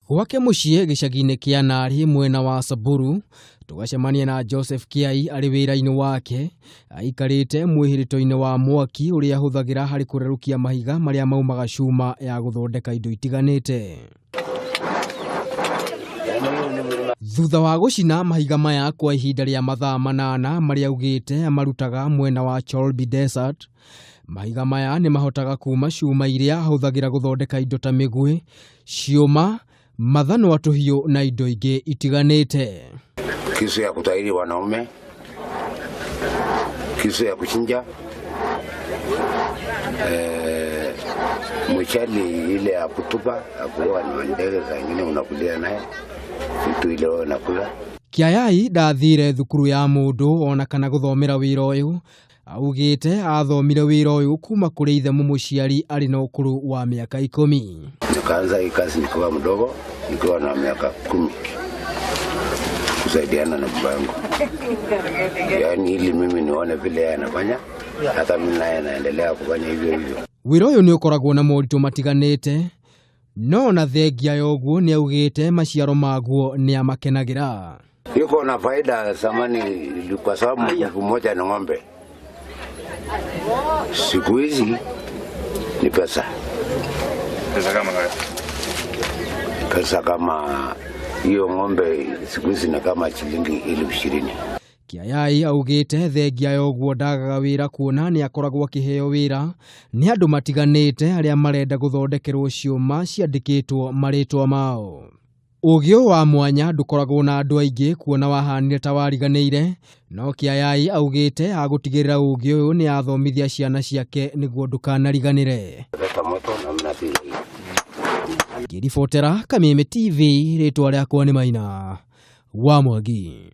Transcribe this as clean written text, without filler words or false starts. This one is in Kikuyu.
Gwake mũciĩ gĩcagi-inĩ kĩa Narĩ mwena wa Samburu, tũgacemania na Joseph Kĩai arĩ wĩra-inĩ wake, aikarĩte mwĩhĩrĩto-inĩ wa mwaki ũrĩa ahũthagĩra harĩ kũrerũkia mahiga marĩa maumaga cuma ya gũthondeka indo itiganĩte. Thutha wa gũcina mahiga maya kwa ihinda rĩa mathaa 8 marĩa augĩte amarutaga mwena wa Cholbi Desert, Mahiga maya nĩ mahotaga kuma cuma iria ahũthagĩra gũthondeka indo ta mĩguĩ, ciũma, mathanwa tũhiũ na indo ingĩ itiganĩte. Kisu ya kutahiri wanaume, kisu ya kuchinja, mchali ile ya kutupa ya kuua ni ndege, saa ingine unakulia naye vitu ile wewe unakula. Kĩayai ndathire thukuru ya mũndũ ona kana gũthomera wĩra ũyũ. Augĩte athomire wĩra ũyũ kuma kũrĩ ithe mũmũciari arĩ na ũkũrũ wa mĩaka 10. Nikaanza hii kazi nikiwa mdogo, nikiwa na miaka 10, kusaidiana na baba yangu. Yaani ili mimi nione vile yeye anafanya, hata mimi naye naendelea kufanya hivyo hivyo. Wĩra ũyũ nĩ ũkoragwo na moritũ matiganĩte, no ona thengia ya ũguo nĩ augĩte maciaro maguo nĩ amakenagĩra. Iko na faida zamani kwa sababu mtu mmoja ni ng'ombe. Siku hizi ni pesa. Pesa kama ngapi? Pesa kama hiyo ng'ombe siku hizi ni kama shilingi 20,000. Kĩayai augĩte thengia ya ũguo ndagaga wĩra kuona nĩ akoragwo akĩheo wĩra nĩ andũ matiganĩte arĩa marenda gũthondekerwo ciũma ciandĩkĩtwo marĩtwa mao. Ũgĩ ũyũ wa mwanya ndũkoragwo na andũ aingĩ kuona wahanire ta wariganĩire, no Kĩayai augĩte agũtigĩrĩra ũgĩ ũyũ nĩ athomithia ciana ciake nĩguo ndũkanariganĩre. Ngĩribotera Kameme TV, rĩtwa rĩakwa nĩ Maina wa Mwangi.